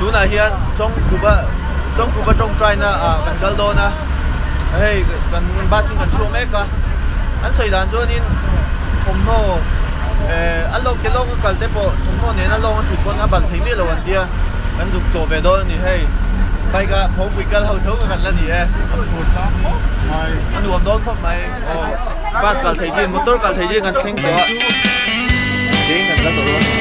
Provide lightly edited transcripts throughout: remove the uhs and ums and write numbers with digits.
Tunah hian Chawngkhupa Chawngkhupa tawngtaina ah kan kal dawn a, hei kan bus in kan chhuak mek a, an sawi dan chuanin thawmhnaw eh a lawng ke lawng a kal te pawh thawmhnaw nena lawng a thut pawn a balh thei miah lo an tia, kan zuk tlawh ve dawn a ni hei bike ah phawngpui kal ho tho kan la ni e, a nuam dawn khawp mai aw bus kal thei chin motor kal thei chin kan thleng tawh a, keiin kan kal tawh dawn a ni.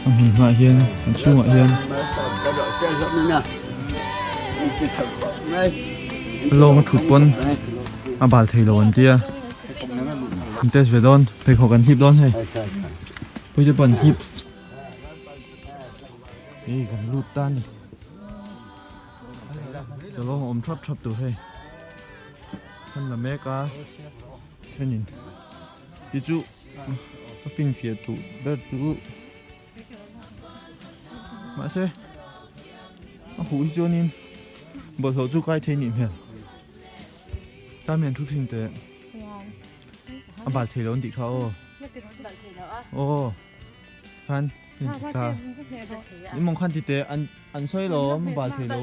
A hmun hmaah hian an chhungah hian lawng a thut pawn a bal thei lo an tia an test ve dawn pheikhawk an hlip dawn hei pawite pawh an hlip hei kan lut ta a ni ka lawng a awm thap thap tur hei kan la mek a thenin ti chu a finfiah duh ber chu mahse a huh hi chuanin bawlhhlawh chu kai thei nih hmel tan hian thu thin teh a bal thei lo an tih kha aw aw khan thla i mawng khan ti teh an an sawi lo a bal thei lo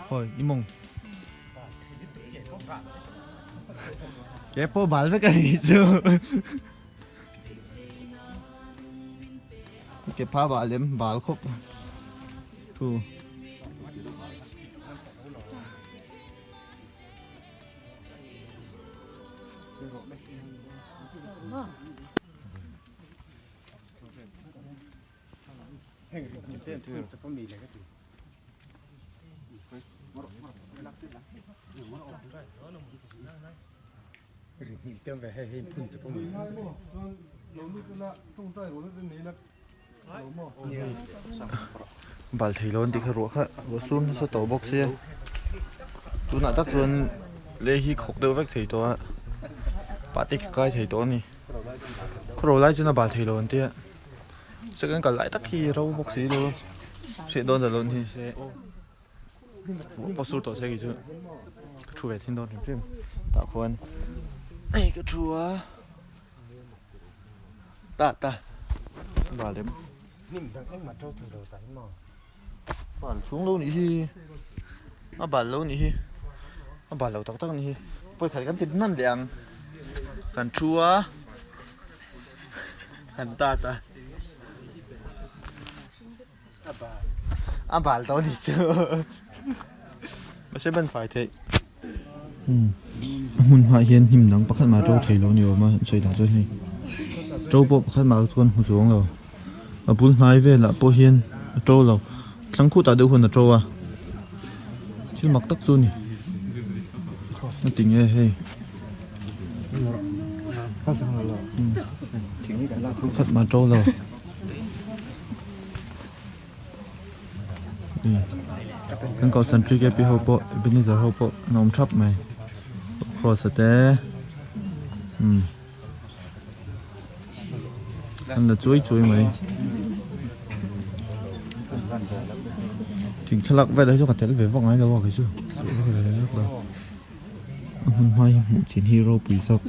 Khawi i mawng Ke pawh bal vek a nih chu Ke pha bal lem bal khawp Thu Bal thei lo an tih kha ruah kha ruah sur nasa tawh bawk sia tunah tak chuan lei hi khawk deuh vek thei tawh a pah te khi kai thei tawh a ni khaw ro lai chuan a bal thei lo an tia. Second kal lai tak hi ro bawk si lo hreh dawn zalo ni se pawh sur tawh se kei chu ka thu ve thin dawn hrim hrim tah khuan hei ka thu a ta ta bal em bal chhung lo nih hi a bal lo nih hi a bal lo tak tak nih hi pawikhat kan ti hman leh ang kan thu a. Kan ta ta. A bal tawh ni chu. Mahse ban fai theih. A hmun hmaah hian hnim dang pakhat mah to thei lo ni awm a sawi dan chuan hei to pawh pakhat mah chuan hmu chuang lo a bul hnai velah pawh hian a to lo thlang khutah deuh huan a to a thil mak tak chu a ni a ti nge hei. Khat mah to lo kan kohhran tkp ho pawh Ebenezer ho pawh an awm thap mai cross a te umm an la chuai chuai mai thing thlalak velah hi chu ka tel ve vak ngai lo a kei chu. A hmun hma hi hmuh chin hi ropui zawk.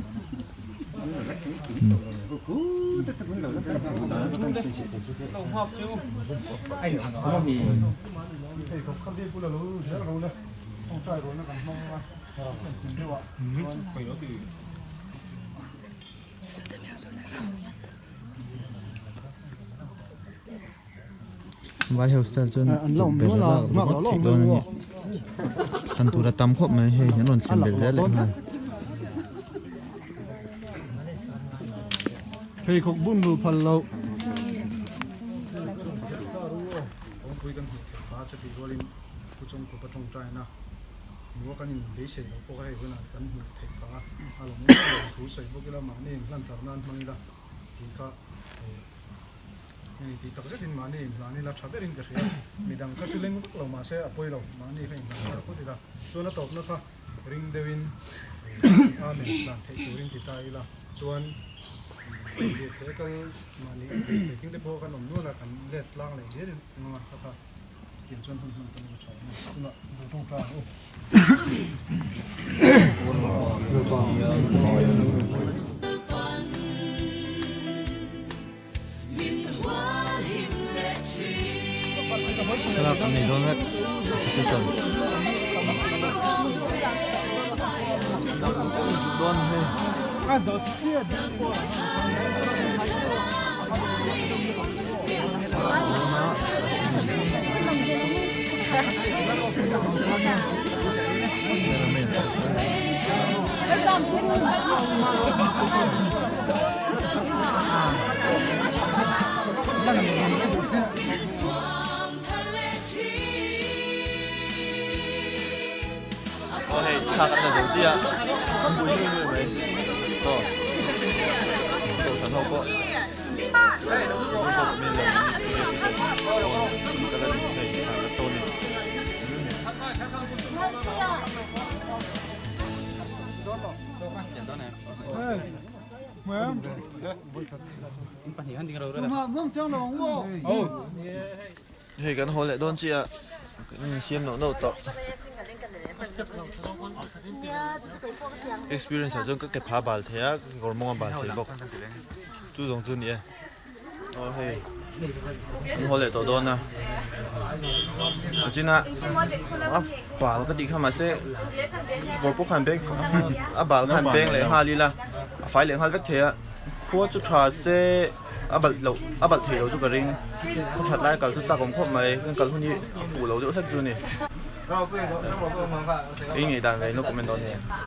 Vai ho style chuan tukverh a lak ringawt theih dawn a ni. Thlan tur a tam khawp mai hei an rawn thlen belh zel leh nghal. Pheikhawk bun ru phal loh. Hei tih tak zetin mahni inhlan ila tha berin ka hria. Midang kha chu leng vak lo mahse a pawi lo, mahni kha inhlan ila phawt ila. Chuan a tawpna kha ring deuhin Amen hlan theih turin ti ta ila. Chuan lirthei kal mahni lirthei king te pawh kan awm nual a, kan let tlang leh zel ang a, kha kha tiang chuan hun hman tan a tha awm a. Tunah bu tawngtai ang u. Thlalak an nei dawn vek session dawn hei. Aw hei thlak an la zo chiah a an bui nui nui mai aw kohhran ho pawh Hei kan haw leh dawn chiah a insiam nauh nauh tawh experience ah chuan ka ke pha bal thei a ka kawr mawng a bal thei bawk chu zawng chu a ni e aw hei kan haw leh tawh dawn a china a bal ka tih kha mahse kawr pawh khan beng a bal khan beng leh nghal ila a fai leh nghal vek thei a khua chu tha se. A balh loh a balh theih loh chu ka ring khaw that lai kal chu chak awm khawp mai kan kal hun hi a fuh lo deuh hlek chu a ni. Eng nge dan ve no comment dawn nia.